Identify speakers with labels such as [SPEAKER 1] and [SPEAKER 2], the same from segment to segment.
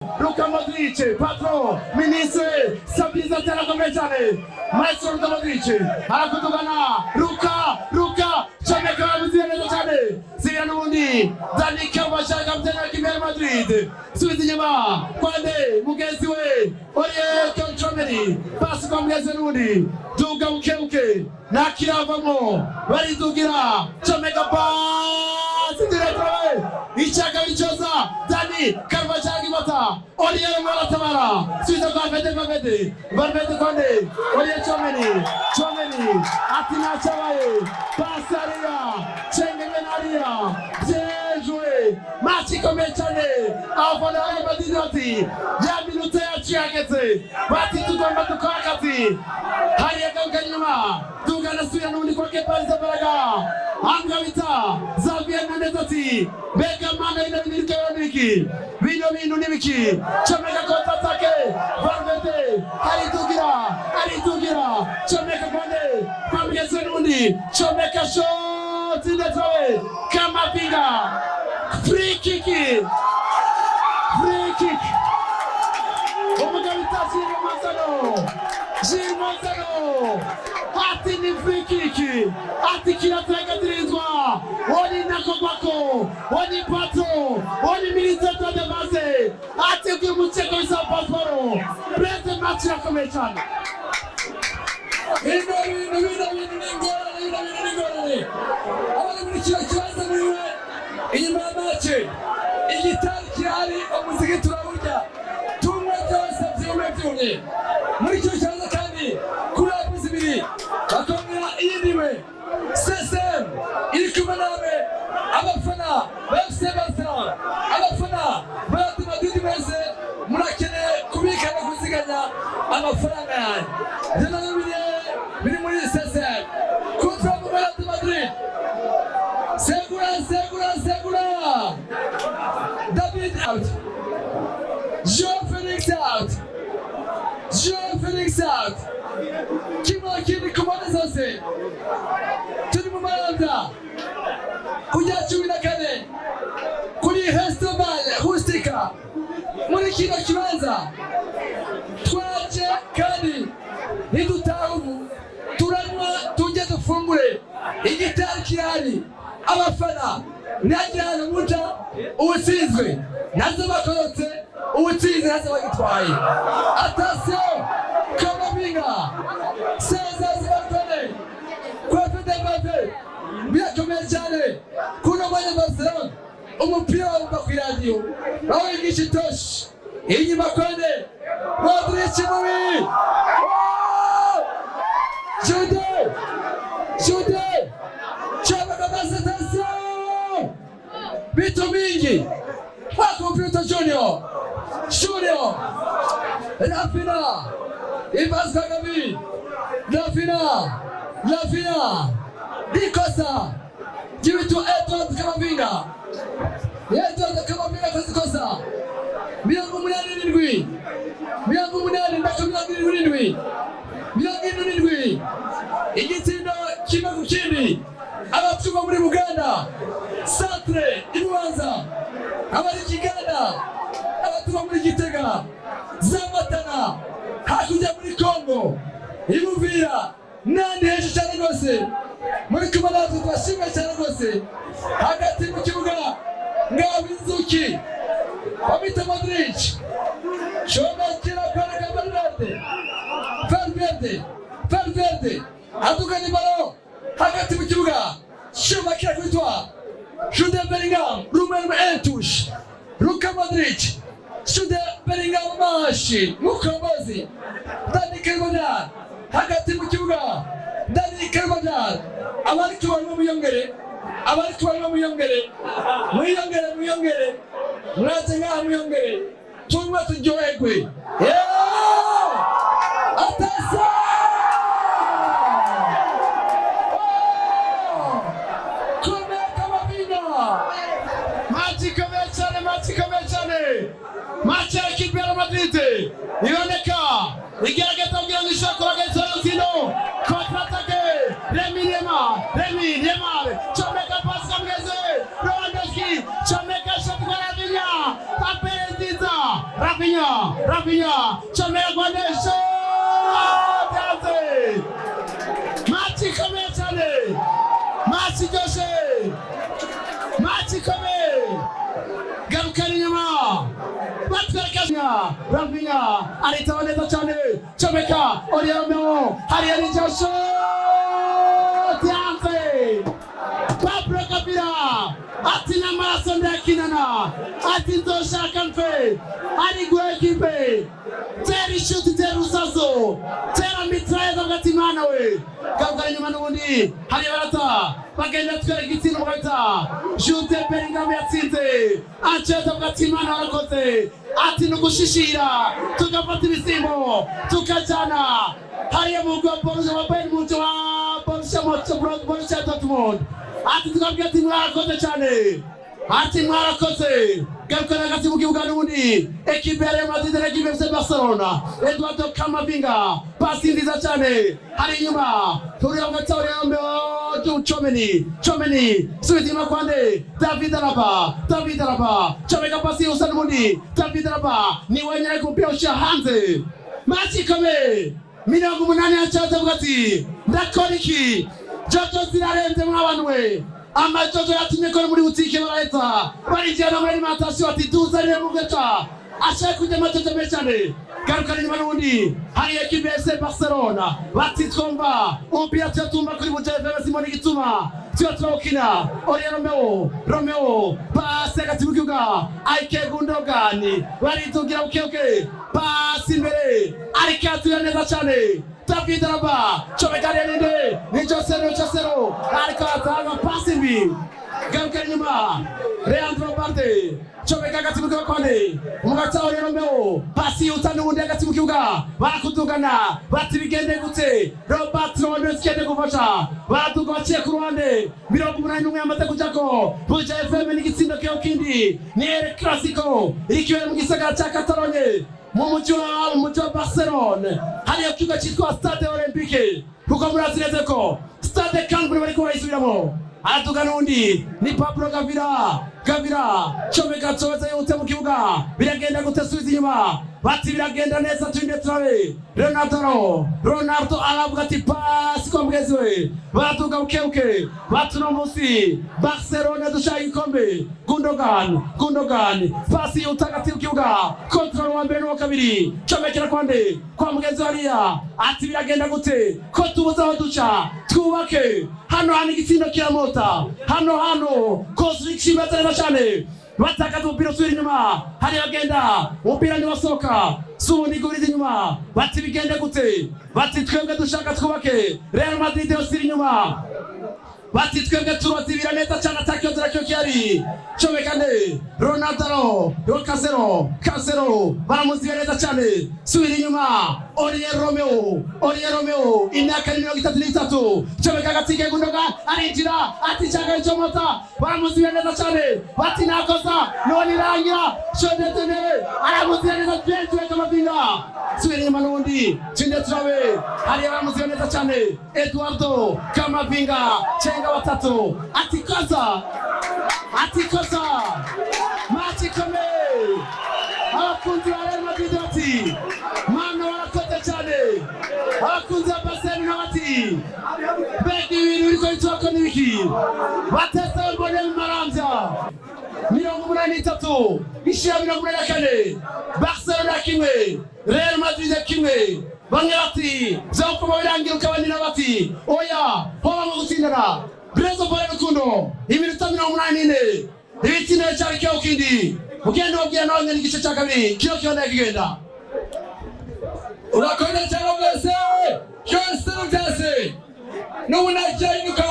[SPEAKER 1] Luka Modric, patron, ministre, stabilizatore arakomeye cyane. Maestro Luka Modric arakudugana. Luka, Luka, comeka, bamuziye neza cyane. Zibira n'ubundi Dani Carvajal, kapiteni wa ekipe ya Madrid. Subiza inyuma kwande mugenzi we Aurelien Tchouameni, pasi kwa mugenzi we n'ubundi. Duga buke buke, ntakiravamo, baridugira. Comeka pasi direct we, icya kabiri cyoza Dani Carvajal gifata. Aurelien aratabara, subiza kwa Valverde, Valverde, Valverde kwande Aurelien Tchouameni. Tchouameni ati ntacyabaye, pasi hariya, cengenge hariya. Bien joué, match ikomeye cyane. Abafana ba Madrid bati ya minota yacu yageze, bati tugomba dukora akazi hariya. Garuka inyuma, tugana, subira n'ubundi kwa Kepa Arrizabalaga. Ambwa bita Xavier Hernandez ati mbega mana, bino bintu biriko nibiki? Bino bintu nibiki? Comeka contre-attaque, Valverde aridugira, aridugira, comeka kwande kwa mugenzi we n'ubundi, comeka shoti ndetse Camavinga. Free kick, free kick. Umugabo bita Gil Manzano, Gil Manzano ati ni free kick, ati kiratagazirizwa. Woni nakogwako, woni pato, woni ministre de défense, ati uyu mutego bisa pasiporo. Breze, match irakomeye cyane.
[SPEAKER 2] Bino bintu, bino bintu ni ingorane, bino bintu ni ingorane. Abari muri kino kibanza muriwe inyuma ya match, igitari kirahari, umuziki turawurya, tunywe byose byume byumye muri kino kibanza. Kandi kuri apu zibiri bakongera iyindi imwe, CCM iri kumwe namwe. Abafana ba FC Barcelona, abafana ba Real Madrid, mwese murakeneye kubika no kuziganya amafaranga yanyu. Ivyo navyo biri muri CCM kuva mu Real Madrid. Segura, segura, segura. David out, João Felix out, João Felix out. Kimwe kindi ku mpande zose. Turi mu Maramvya kujya 14 kuri Restobar Rustica. Muri kino kibanza twaje kandi ntidutaha ubu, turanywa, tujye dufungure, igitari kirahari. Abafana, ntihagire ahantu muja. Uwutsinzwe nazo bakorotse, uwutsinze nazo bagitwaye. Attention, Camavinga, Cesar Valverde kwa Fede Valverde, birakomeye cyane. Kuno mwanya Barcelona umupira wumva ku iradiyo bawigisha itoshi. Inyuma kwende Modric mubi. Jude, Jude Chama, attention, vitu mingi kwa kompyuta. Junior, Junior, Raphinha, ipasi kwa Gavi, Raphinha, Raphinha, ikosa ry'ibitwa Edward Camavinga. Edward Camavinga akoze ikosa. 87, 80 na 77, 77, igitsindo 1-1. Abatuma muri Buganda centre ibubanza, abari Kiganda, abatuma muri Gitega za Matana, hakurya muri Kongo ibuvira n'ahandi henshi cyane rwose, muri kumwe natwe, tubashimwe cyane rwose. Hagati mu kibuga ngaho inzuki bamwita Modric, shomekera kwereka Valverde, Valverde, Valverde adugana ibaro hagati mu kibuga, shomekera kwitwa Jude Bellingham, rumwe rumwe, en touche Luka Modric, Jude Bellingham, mashi Mukombozi, Dani Carvajal hagati mu kibuga, Dani Carvajal. Abari kubarimo muyongere, abari kubarimo muyongere, mwiyongere, mwiyongere, mwaze ngaha mwiyongere, tunywe turyoherwe. Yeah! Attention! Oh! Komera Camavinga!
[SPEAKER 1] Match ikomeye cyane, match ikomeye cyane. Match ya ekipe ya Madrid iboneka igerageza kugira ngo ishobore kubagarika urukino. Contre-attaque, Remy Lemar, Remy Lemar, comeka pasi kamugeze Lewandowski, comeka shot kwa Raphinha, tapere nziza. Raphinha, Raphinha, comera Rwandesho byanze. Match ikomeye cyane, match iryoshe, match ikomeye. Garukana inyuma, batwereka Raphinha aritaba neza cyane, comeka Oriol Romeu hariya, ni Joshua byanze. Pablo Gavira ati n'amaraso ndayakinana, ati nzoshaka mfe ari guha ekipe. Tera ishuti, tera urusaso, tera mitrailleuses, avuga ati mwana we. Garukana inyuma n'ubundi hariya, barata bagenda twereka igitsina bagahita Jude Bellingham yatsinze. Ancelotti avuga ati imana warakoze, ati ni ugushishira tugafata ibisimbo tukajyana hariya mu mugwi wa Borussia wa Bayern Munich wa Borussia Dortmund, ati tukabwira ati mwarakoze cyane, ati mwarakoze. Garukana hagati mu kibuga n'ubundi, ekipe ya Real Madrid na ekipe ya FC Barcelona. Eduardo Camavinga, pasi nziza cyane hari inyuma, turiya hagati aho Tchouameni, Tchouameni subiza inyuma kwande David Alaba, David Alaba comeka pasi usa n'ubundi David Alaba ni wenyine ku mupira ushyira hanze. Match ikomeye, 80 ya avuga ati ndakora iki? Jojo zirarenze mw'abantu we, amajojo yatumye ko muri butike baraheza barinjira muri alimentation, ati tuzanire mu gaca ashaka kujya amajojo menshi cyane. Garukana inyuma n'ubundi hari ekipe ya FC Barcelona, bati twumva umupira tuyatumba kuri Buja FM, Simoni igituma tuba turawukina. Oriol Romeu, Romeu pasi hagati mu kibuga, Ike Gundogan baridugira bukebuke, pasi imbere ariko yatuye neza cyane David Alaba, comeka ninde? Ni Joselu, Joselu ariko atanga pasi mbi. Garukana inyuma Leandro Balde, comeka hagati mu kibuga kwande umugata Oriol Romeu, pasi yuta n'ubundi hagati mu kibuga, barakudugana bati bigende gute? Robert Lewandowski yaje gufasha, baraduga baciye ku ruhande. 81 yamaze kujako. Buja FM n'igitsindo kiyo kindi ni El Clasico iri mu gisagara ca Catalogne, mu mujyi wa Barcelone, hariyo kibuga cyitwa Stade Olympique, kuko murazi neza ko Stade Camp Nou bariko barayisubiramo. Araduga n'undi ni Pablo Gavira, Gavira comeka coza yihute mu kibuga, biragenda gute? Subiza inyuma, bati biragenda neza, turinde turabe. Ronaldo, Ronaldo aravuga ati pasi kwa mugenzi we, baraduga bukebuke, bati uno munsi Barcelona dushaka igikombe. Gundogan, Gundogan pasi yihuta hagati mu kibuga, contrôle wa mbere n'uwa kabiri, comekera kwande kwa mugenzi hariya, ati biragenda gute ko tubuze aho duca? Twubake hano hano, igitsindo kiramota hano hano, construction imeze neza cyane. Batakaza umupira, usubira inyuma hariya, bagenda umupira ntiwasohoka, subundi guriza inyuma, bati bigende gute? Bati twebwe dushaka twubake. Real Madrid yose iri inyuma, bati twebwe turozibira neza cyane, atakibazo nakyo kihari. Comekane Ronaldo yo, Cancelo, Cancelo baramuziba neza cyane. Subira inyuma Oriol Romeu, Oriol Romeu imyaka ni 33, comeka agatike, Gundogan arinjira, ati cyaka icyo mota, baramuziba neza cyane, bati nakosa none irangira shodetenere, aramuziba neza bien joué Camavinga. Subira inyuma n'ubundi, tinde turabe hariya, baramuziba neza cyane Eduardo Camavinga, cenga batatu, ati koza, ati koza. Match ikomeye, abakunzi ba Real Madrid bati mana warakoze cyane, abakunzi ba Barcelona bati mbega ibintu biriko bitubako n'ibiki? Batese mbone mu maramvya, 83 ishira 84, Barcelona 1, Real Madrid 1. Bamwe bati vyopfuma birangira ukabanira, bati oya, hoba mu gutsindana. Brezo Pole Rukundo, iminota 84, ibitsindo cyari kiyo kindi ugenda ubabwira nawe nyene, igice cya kabiri kiyo kibandanya kigenda.
[SPEAKER 2] Urakoze cyane rwose, byose byose n'ubu ntacyahinduka,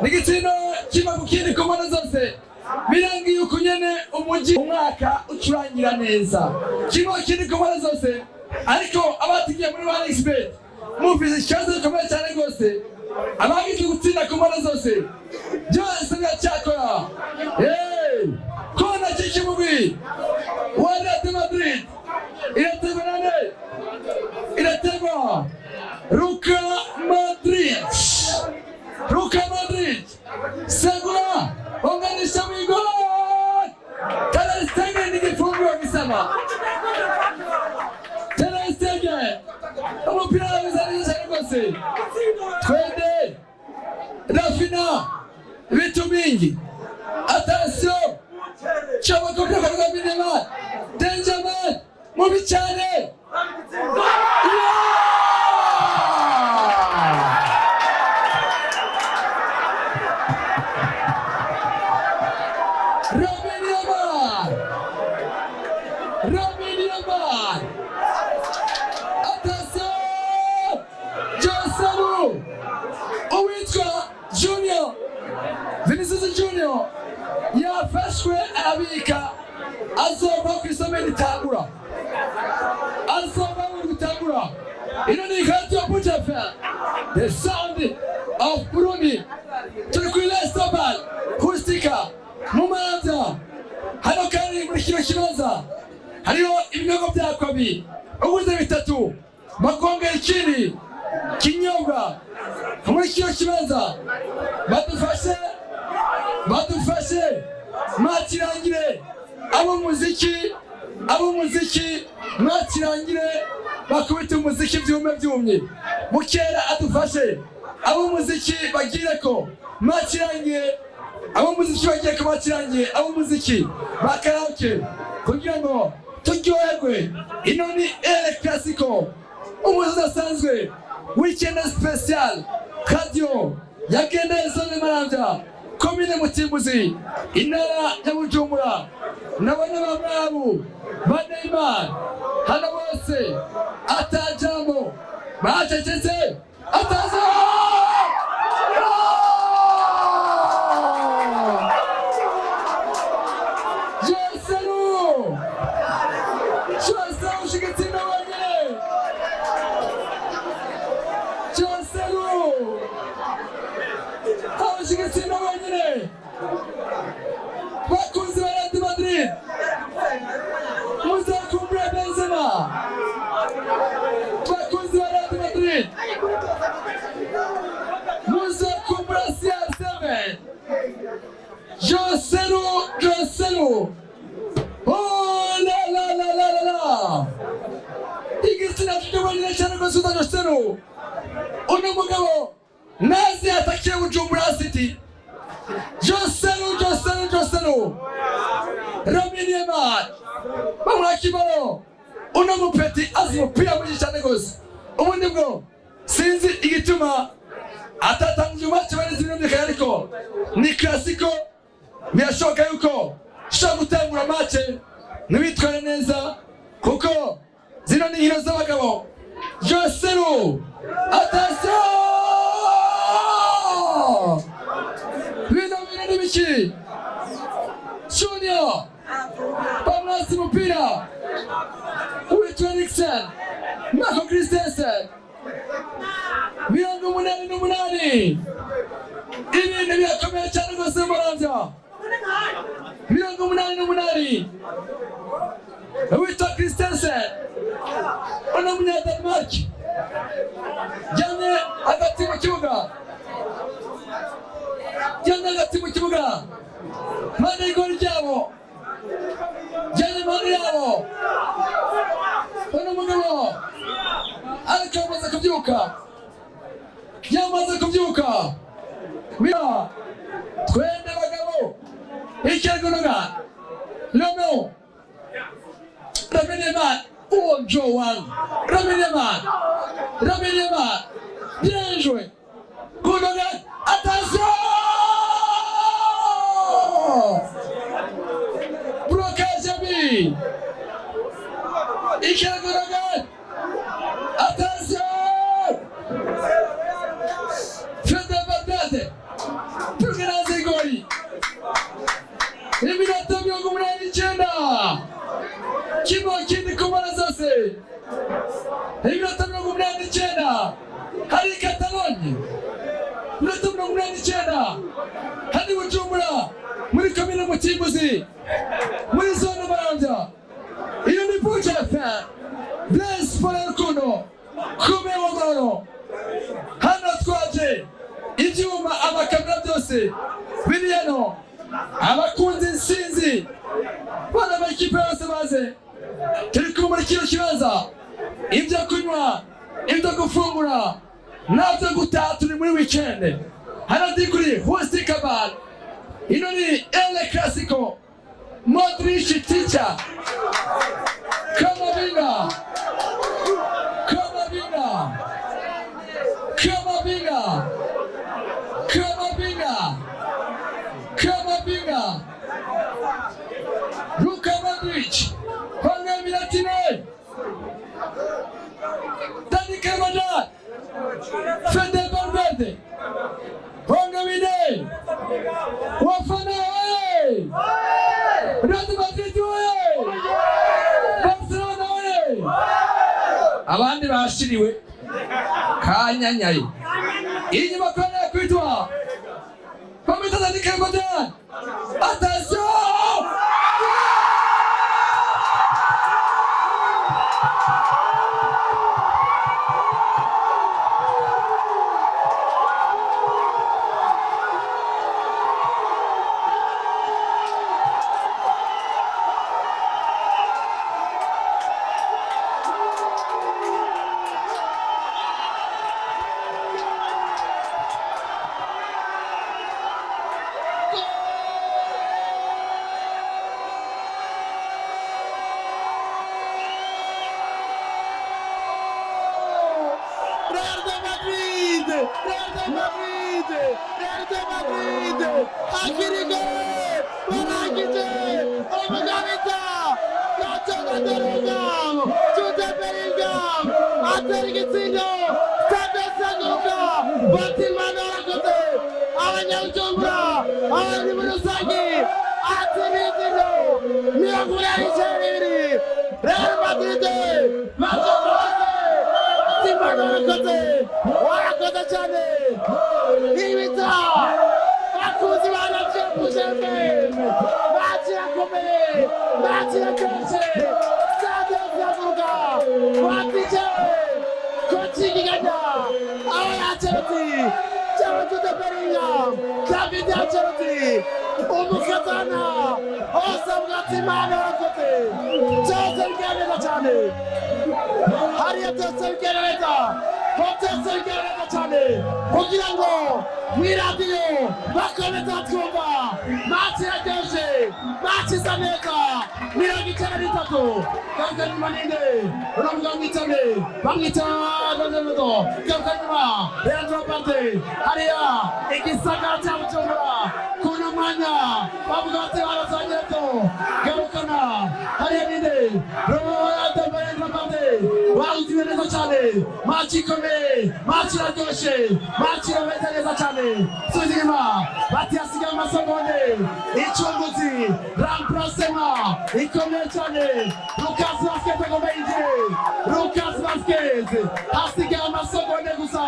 [SPEAKER 2] ni igitsina kiva ku kindi ku mpande zose. Birangiye uku nyene, umujyi umwaka ucurangira neza, kimwe ku kindi ku mpande zose. Ariko abatigiye muri one xbet mufise ikibazo gikomeye cyane rwose, abagize gutsinda ku mpande zose byose biracyakora. Hey! Kona cy'ikimugwi wa Real Madrid iraterwa nande? Iraterwa Luka Modric, Luka Modric segura unganisha mwigol. Ter Stegen igifungo gisaba Umupira arawuza neza cyane rwose. Twende Rafina, vitu mingi. Attention, Chama kutoka kwa Minema. Danger man, mubi cyane. Robin Yaman! Robin Yaman! Attention! Joselu! Uwitwa Junior! Vinicius Junior yafashwe arabika, azova ku isomero ritangura, azova mu gutangura. Ino ni Radio Buja FM, the sound of Burundi. Turi kuri Restobal Hustika mu Maramvya. Hano kandi muri kino kibanza hariho ibinyobwa bya Kwabi, uguze bitatu bakongera ikindi kinyobwa. Muri kino kibanza badufashe, badufashe mwakirangire ab'umuziki, ab'umuziki mwakirangire, bakubite umuziki byume byumye. Mukera adufashe, ab'umuziki bagire ko mwakirangiye, ab'umuziki bagiye ko bakirangiye, ab'umuziki ba karaoke kugira ngo turyoherwe. Ino ni El Clasico, umunsi udasanzwe, weekend special. Radio yagendeye zone Maramvya, komine Mutimbuzi, intara ya Bujumbura. Nabone ba Mwabu ba Neymar hano bose atajambo bacecetse ataza. Joselu! Joselu ushigitsinda wenyine! Joselu! Abashigitsinda wenyine! Bakunzi ba Real Madrid! Muzakumbure Benzema! Bakunzi ba Real Madrid! Muzakumbura CR7! Joselu! Joselu! Oh la la la la la la! Igitsina cy'ubonyine cyane rwose uza Joselu! Uno mugabo nazi atakiye Bujumbura City! Joselu, Joselu, Joselu! Lamine Yamal! Bamwaka ibaro! Uno mupeti azi umupira mwinshi cyane rwose! Ubundi bwo sinzi igituma atatangije umwaka barezi birumvikana, ariko ni Clasico, birashoboka yuko ushobora gutangura match ntiwitware neza kuko zino ni nkino z'abagabo. Joselu, attention! Bino bintu ni biki? Junior bamwatse umupira, uwitwa Eriksen, Marco Christensen, 88. Ibintu birakomeye cyane rwose mu Maramvya. 88, uwitwa Christensen, uno munya-Denmark, jyanye hagati mu kibuga, jyanye hagati mu kibuga mpande y'igori ryabo, jyanye impande yabo. Uno mugabo ariko yamaze kubyuka, yamaze kubyuka. Bira twende bagabo. Ikergunoga Romeo, Lamine Yamal, uwo Joan Lamine Yamal, Lamine Yamal, bien joué. Gundogan, attention! Blocage ami Iker Gundogan, attention! Fede Valverde Tugenaze igori. Iminota 89, kimwe kindi ku mpande zose. Iminota 89 hari Katalonye, iminota 89 hari Bujumbura muri komine Mutimbuzi, muri zone Maramvya. Iyo ni Buja FM, Blaise Paul Rukundo kube wogoro. Hano twaje ibyuma, amakamera byose biri hano. Abakunzi insinzi bana amakipe yose baze, turi kumwe muri kino kibanza. Ibyo kunywa Ibyo gufungura nabyo gutaha, turi muri weekend. Hano ndi kuri Hustika Bar. Ino ni El Clasico. Modric Ticha, Camavinga, Camavinga, Camavinga, Camavinga, Camavinga, Luka Modric, Juan Milatine, Dani Carvajal, Fede Valverde, Juan Gabriel, Wafana oye! Real Madrid oye! Barcelona oye! Abandi bashiriwe kanyanyaye inyuma kona kwitwa bamwita Dani Carvajal. Attention!
[SPEAKER 1] Real de Madrid! Real de Madrid! Real de Madrid! Hakirige! Barangije! Umugabita! Gato Bellingham! Jude Bellingham! Atera igitsindo! Stade Sanguka! Batimana arakoze! Abanyabujumbura! Abandi muri rusange! Atera igitsindo! 42! Real Madrid! Manchester Imana warakoze, warakoze cyane. Ibita bakuzi banacepujeme, match irakomeye, match iraryoshe. Stade iraguruka watije kocigiganya aho Ancelotti cyangwa Jude Bellingham, David Ancelotti umukazana hose avuga ati: "Imana warakoze." Byose bigenda neza cyane hariya, byose bigenda neza, byose bigenda neza cyane kugira ngo mw'iradiyo bakomeze batwumva. Match iraryoshe, match isa neza. 93. Garuka nyuma ninde uravuga? Mwitane bamwita Ronaldo. Garuka nyuma Leandro Balde. Hariya igisagara cya Bujumbura kuno mwanya bavuga bati barazanyeto. Garukana hariya ninde? Ronaldo, Leandro Balde baruziwe neza cyane. Match ikomeye, match iraryoshe, match irameze neza cyane. Subiza inyuma bati hasigaye amasegonde. Icunguzi remplacement ikomeye cyane. Lucas Vazquez agomba yinjire. Lucas Vazquez, hasigaye amasegonde gusa.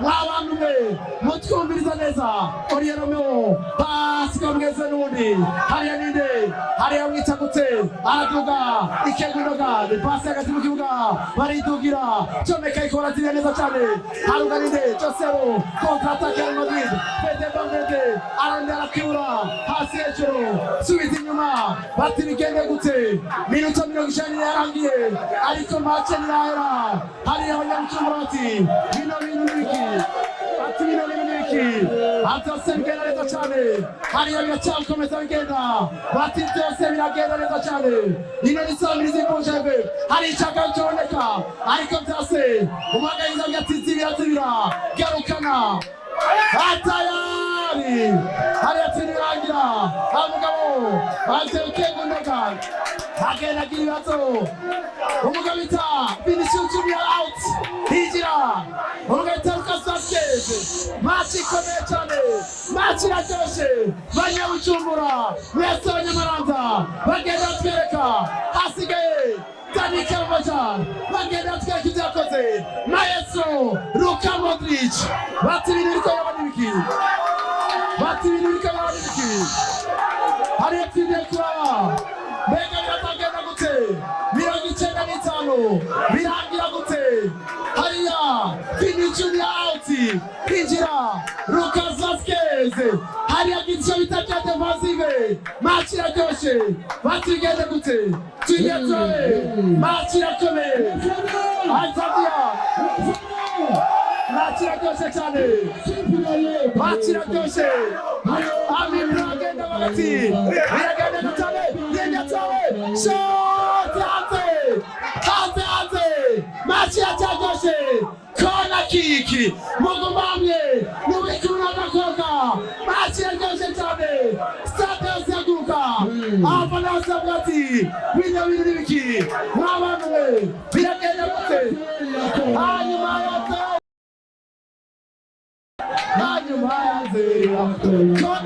[SPEAKER 1] Mwabantu mwe mutwumviriza neza, Oriol Romeu pasi kamweze n'undi. Hariya ninde? Hariya mwita gute? Araduga Ikegundogan, pasi hagati mu kibuga baridugira, comeka ikora ziriya neza cyane. Haruga ninde? Joselu, contre-attaque Real Madrid. Fede Valverde arondera, arakibura hasi hejuru. Subiza inyuma bati bigende gute? Minota 90 yarangiye ariko match ntirahera. Hariya abanyabujumbura bati bino bintu nibiki? Ati bino bintu nibiki? Byose bigenda neza cyane hariya, biracyakomeza bigenda. Bati byose biragenda neza cyane. Ino ni saa mbiri z'imvunjembe, hari icyaka cyoboneka ariko byose umuhagariza ati zibira zibira. Garukana atayari hariya tinirangira. Umugabo bateruke Gundogan agenda agira ibibazo. Umugabo bita Vinicius Junior out, higira umugabo bita Lucas Vazquez. Match ikomeye cyane, match iraryoshe. Banyabujumbura mwese, abanyamaranza bagenda batwereka hasigaye Dani Carvajal, bagenda batwereka ibyo yakoze maestro Luka Modric. Bati ibintu biriko biraba n'ibiki? Bati ibintu biriko biraba n'ibiki? Hariya tugiye kuraba mbega biratagenda gute? 95 birangira gute? Hariya Vini Junior out, hinjira Lucas Vazquez. Hariya gice bita bya defensive. Match iraryoshe. Bati bigende gute? Tugiye turabe, match irakomeye. Alexandria. Match iraryoshe cyane, match iraryoshe. Amibro agenda hagati, biragenda neza cyane. Yenda cyawe, shot hanze, hanze, hanze! Match iracyaryoshe. Corner kick, mugumamye mubikuru n'abakobwa. Match iraryoshe cyane, stade yose yaguruka, abafana bose bavuga ati: "Bino bintu ni biki mw'abantu mwe? Biragenda gute?" Hanyuma yose, hanyuma yanze.